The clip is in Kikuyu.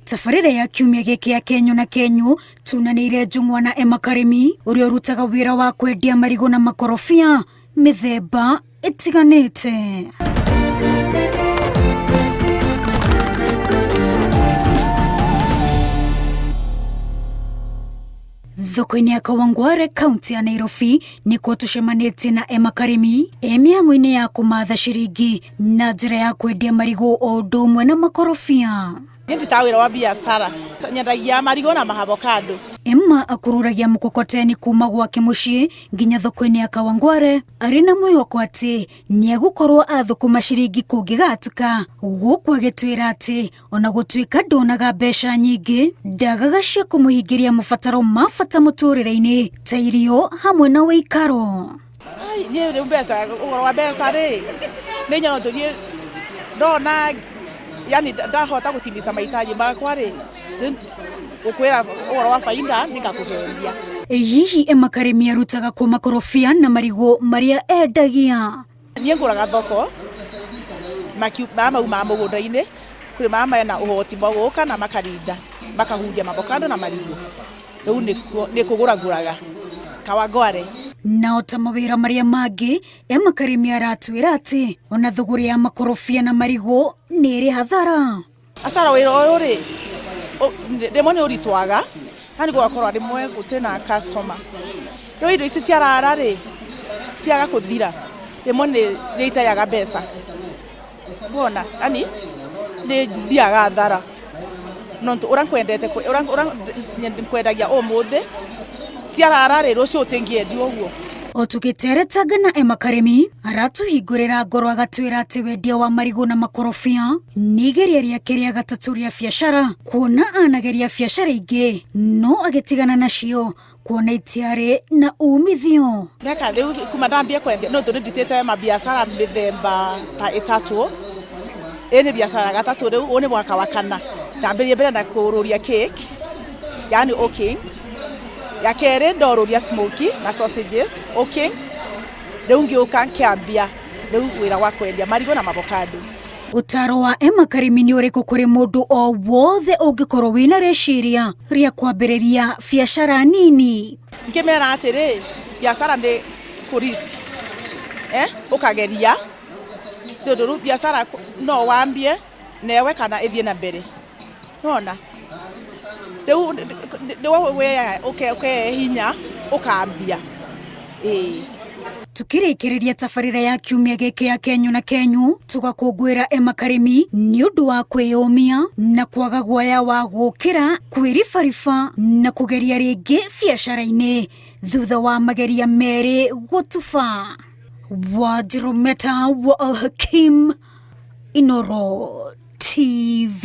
Tabarĩra ya kiumia gĩkĩ ya Kenyũ na Kenyũ tunanĩire njũng'wa na Emma Karĩmi ũrĩa ũrutaga wĩra wa kwendia marigũ na makorobia mĩthemba ĩtiganĩte. Thoko-inĩ ya Kawangware kaunti ya Nairobi nĩkuo tũcemanĩtie na Emma Karĩmi e mĩhang'o-inĩ ya kũmatha ciringi na njĩra ya kwendia marigũ o ũndũ ũmwe na makorobia. Niĩ ndutaga wĩra wa biacara, nyendagia marigũ na maavocado. Emma akururagia mkokoteni kuma gwake mũciĩ nginya thoko-inĩ ya Kawangware arĩ na mwĩhoko atĩ nĩegũkorwo athũkũma ciringi kũngĩgatuka, gũkũ agĩtwĩra atĩ ona gũtuĩka ndonaga mbeca nyingĩ ndagaga cia kũmũhingĩria mabataro ma bata mũtũrĩre-inĩ ta irio hamwe na ũikaro. Ai, niĩ rĩu mbeca, ũhoro wa mbeca rĩ, nĩ nyono tũthiĩ ndona, yani ndahota gũtimiza mahitaji makwa rĩ, gũkwĩra ũhoro wa bainda nĩ ngakũheria. Hihi Emma Karĩmi arutaga kũ makorobia na marigũ marĩa endagia? Niĩ ngũraga thoko maya maumaga mũgũnda-inĩ, kũrĩ marĩa mena ũhoti wa gũka na makarinda, makahuria mavocado na marigũ. Rĩu nĩ kũgũra ngũraga Kawangware. Na o ta mawĩra marĩa mangĩ, Emma Karĩmi aratwĩra atĩ ona thũgũrĩ ya makorobia na marigũ nĩ ĩrĩ hathara. Acara wĩra ũyũ rĩ, rĩmwe nĩ ũritwaga, yani gũgakorwo rĩmwe gũtirĩ na customer. Rĩu indo ici ciarara rĩ, ciaga kũthira, rĩmwe nĩ iteaga mbeca. Wona, yani nĩ thiaga hathara. Nontu ũrĩa nkwendete, ũrĩa nkwendagia ũmũthĩ, ciarara rĩ, rũciũ ũtingĩendia ũguo. O tũgĩteretanga na Emma Karĩmi, aratũhingũrĩra ngoro agatwĩra atĩ wendia wa marigũ na makorobia nĩ igeria rĩake rĩa gatatũ rĩa biacara, kuona anageria biacara ingĩ no agĩtigana nacio kuona itiarĩ na umithio. Mĩaka rĩu kuma ndambie kwendia nĩ ũndũ nĩ ndutĩte mabiacara mĩthemba ta ĩtatũ, ĩ nĩ biacara ya gatatũ rĩu, ũyũ nĩ mwaka wa kana. Ndambĩrĩirie mbere na kũũrũria cake, yaani baking, ya kerĩ ndorũria smokie na sausages baking, rĩu ngĩũka ngĩambia rĩu wĩra wa kwendia marigũ na mavocado. Ũtaaro wa Emma Karĩmi nĩ ũrĩkũ kũrĩ mũndũ o wothe ũngĩkorwo wĩna rĩciria rĩa kwambĩrĩria biacara nini? Ngĩmera atĩrĩ, biacara nĩ kũ risk, ũkageria, tondũ rĩu biacara no wambie newe kana ĩthiĩ na mbere. Nĩwona? Rĩu nĩwe ũkehe hinya ũkambia, ĩĩ. Tukĩrĩkĩrĩria tabarĩra ya kiumia gĩkĩ ya Kenyũ na Kenyũ, tũgakũngũĩra Emma Karĩmi nĩ ũndũ wa kwĩyũmia na kwaga guoya wa gũkĩra, kwĩribariba na kũgeria rĩngĩ biacara-inĩ thutha wa mageria merĩ gũtuba. Wanjirũ Meta wa Al Hakim, Inooro TV.